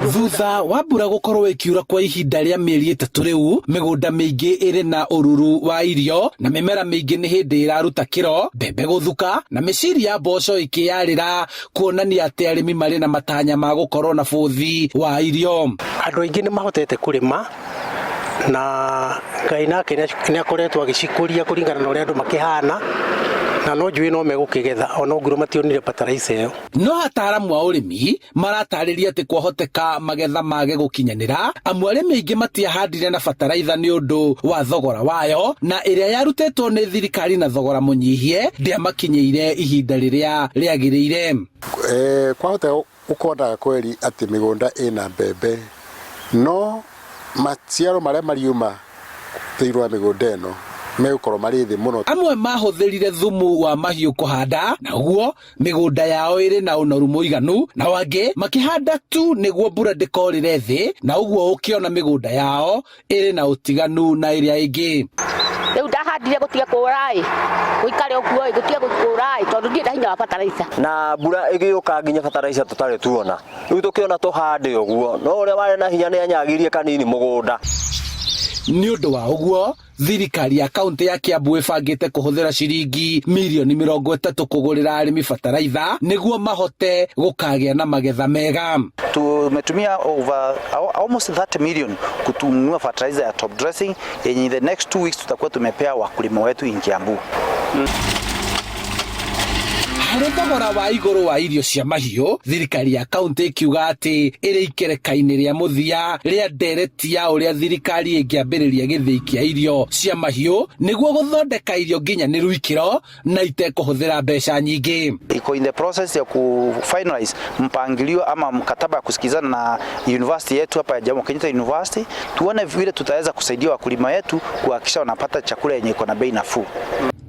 Thutha wa mbura gũkorwo ĩkiura kwa ihinda rĩa mĩeri 3 rĩu, mĩgũnda mĩingĩ ĩrĩ na ũruru wa irio na mĩmera mĩingĩ nĩ hĩndĩ ĩraruta kĩro, mbembe gũthuka na mĩciri ya mboco ĩkĩyarĩra, kuonania atĩ arĩmi marĩ na matanya ma gũkorwo na bũthi wa irio. Andũ aingĩ nĩ mahotete kũrĩma na Ngai nake nĩ akoretwo agĩcikũria kũringana na ũrĩa andũ makĩhana, na no njũĩ no megũkĩgetha ona ongorwo mationire bataraitha ĩyo. No ataaramu a ũrĩmi maratarĩria atĩ kwahoteka magetha mage gũkinyanĩra, amu arĩmi aingĩ matiahandire na bataraitha nĩ ũndũ wa thogora wayo, na ĩrĩa yarutĩtwo nĩ thirikari na thogora mũnyihie ndĩamakinyĩire ihinda rĩrĩa rĩagĩrĩire. Kwahoteka ũkonaga kweri atĩ mĩgũnda ĩna mbembe, no maciaro marĩa mariuma thĩinĩ wa mĩgũnda ĩno megũkorwo marĩ thĩ mũno. Amwe mahũthĩrire thumu wa mahiũ kũhanda, na ũguo mĩgũnda yao ĩrĩ na ũnoru mũiganu, nao angĩ makĩhanda tu nĩguo mbura ndĩkorĩre thĩ, na ũguo ũkĩona mĩgũnda yao ĩrĩ na ũtiganu na ĩrĩa ĩngĩ. Rĩu ndahandire gũtige kũra ĩ, gũikare ũguo ĩ, gũtige kũra ĩ, tondũ ndirĩ na hinya wa bataraitha. Na mbura ĩgĩũka nginya bataraitha tũtarĩ tuona, rĩu tũkĩona tũhande ũguo, no ũrĩa warĩ na hinya nĩ anyagirie kanini mũgũnda. Nĩ ũndũ wa ũguo, thirikari ya kaunti ya Kiambu ĩbangĩte kũhũthĩra ciringi mirioni 30 kũgũrĩra arĩmi bataraitha nĩguo mahote gũkagĩa na magetha mega. Tumetumia over almost 30 million kutununua fertilizer ya top dressing yenye in the next 2 weeks tutakuwa tumepea wakulima wetu in Kiambu. Harĩ thogora wa igũrũ wa irio cia mahiũ, thirikari ya kaunti ĩkiuga atĩ ĩrĩ ikereka-inĩ rĩa mũthia rĩa ndereti ya ũrĩa thirikari ĩngĩambĩrĩria gĩthĩi kĩa irio cia mahiũ nĩguo gũthondeka irio nginyanĩru ikĩro na itekũhũthĩra mbeca nyingĩ. Iko in the process ya ku finalize mpangilio ama mkataba ya kusikizana na university yetu hapa ya Jomo Kenyatta University, tuone vile tutaweza kusaidia wakulima wetu kuhakikisha wanapata chakula yenye iko na bei nafuu.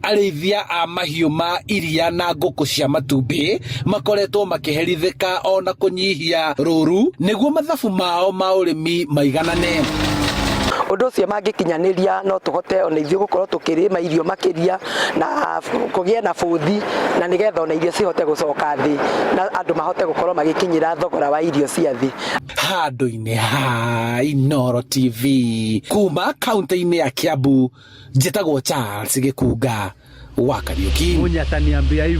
Arĩithia a mahiũ ma iria na ngũkũ cia matumbĩ makoretwo makĩherithĩka ona kũnyihia rũru nĩguo mathabu mao ma ũrĩmi maiganane. Ũndũ ũcio mangĩkinyanĩria no tũhote ona ithuĩ gũkorwo tũkĩrĩma irio makĩria na kũgĩe na bũthi, na nĩgetha ona irio cihote gũcoka thĩ na andũ mahote gũkorwo magĩkinyĩra thogora wa irio cia thĩ. Handũ-inĩ ha Inooro TV kuma kaunti-inĩ ya Kiambu, njĩtagwo Charles Gĩkunga wa Kariũki. Munya ataniambia hivyo.